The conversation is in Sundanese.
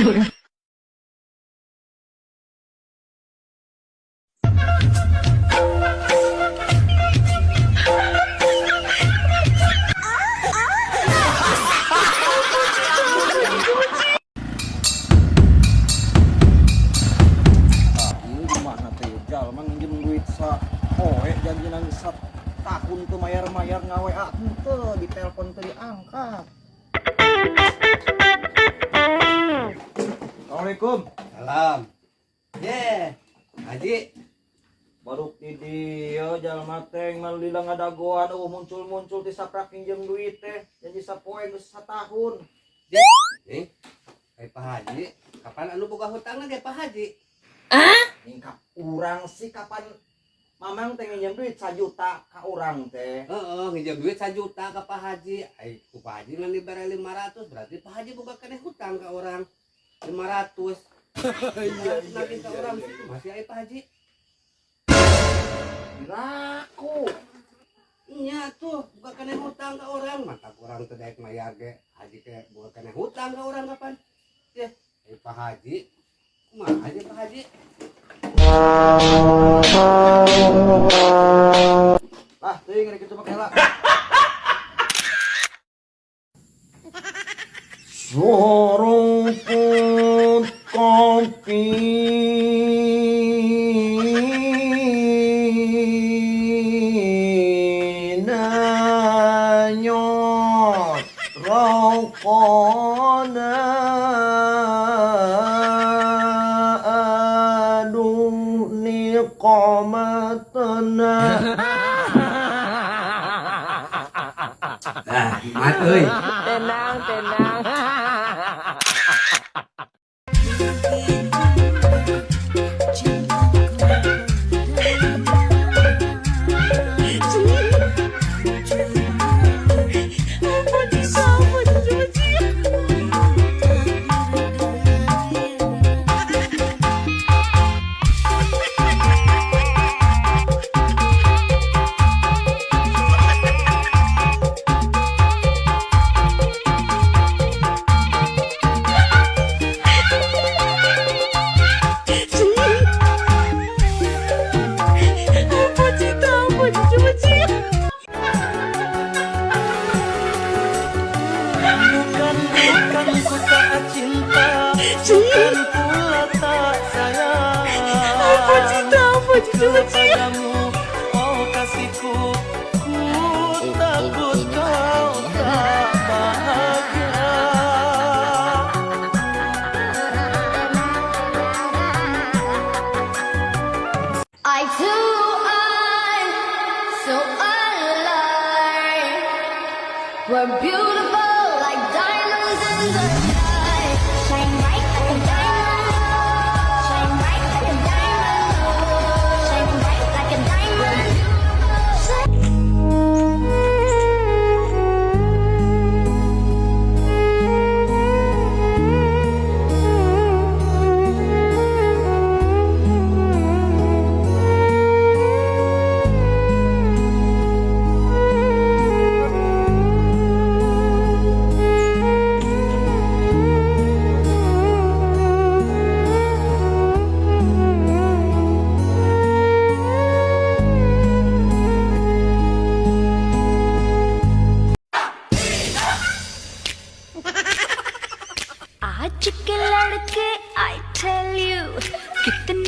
Ah, ieu gimana teh jalma nginjem duit sapoe, janjinan satahun teu mayar-mayar, nga-WA henteu, ditelepon teu diangkat. Assalamualaikum. Salam. Ye, Haji. Baru di dieu jalma teh malila ngadagoan, euweuh muncul-muncul ti saprak nginjem duit teh, janji sapoe geus satahun. Eh, eh Pak Haji, kapan anu boga hutang ge, Pak Haji? Ningkap urang sih, kapan Mamang teh nginjem duit 1 juta ka urang teh? Heeh, nginjem duit 1 juta ke Pak Haji. Ai ku Pak Haji ngan dibere 500, berarti Pak Haji boga keneh hutang ke orang 500. Iya, iya, ke orang situ masih ai Pak Haji. Diraku. Iya tuh, boga keneh hutang ke orang, mata kurang teu daek mayar ge. Haji ke boga keneh hutang ke orang kapan? Ye, eh Pak Haji. Kumaha aja, Pak Haji? Lah, teuing rek kitu mah kela. Seruput kopi nanyot rokona, aduh niqamatna. Nah, mat euy. Tenang, tenang. Bukan, bukan ku tak cinta, bukan pula tak sayang kepadamu, oh kasihku. Ku takut kau tak bahagia. I too am so alive. We're beautiful like diamonds in the sky. Shine bright like a diamond. Shine bright like a diamond. Shine bright like a diamond. Shine. आज के लड़के, I tell you, कितने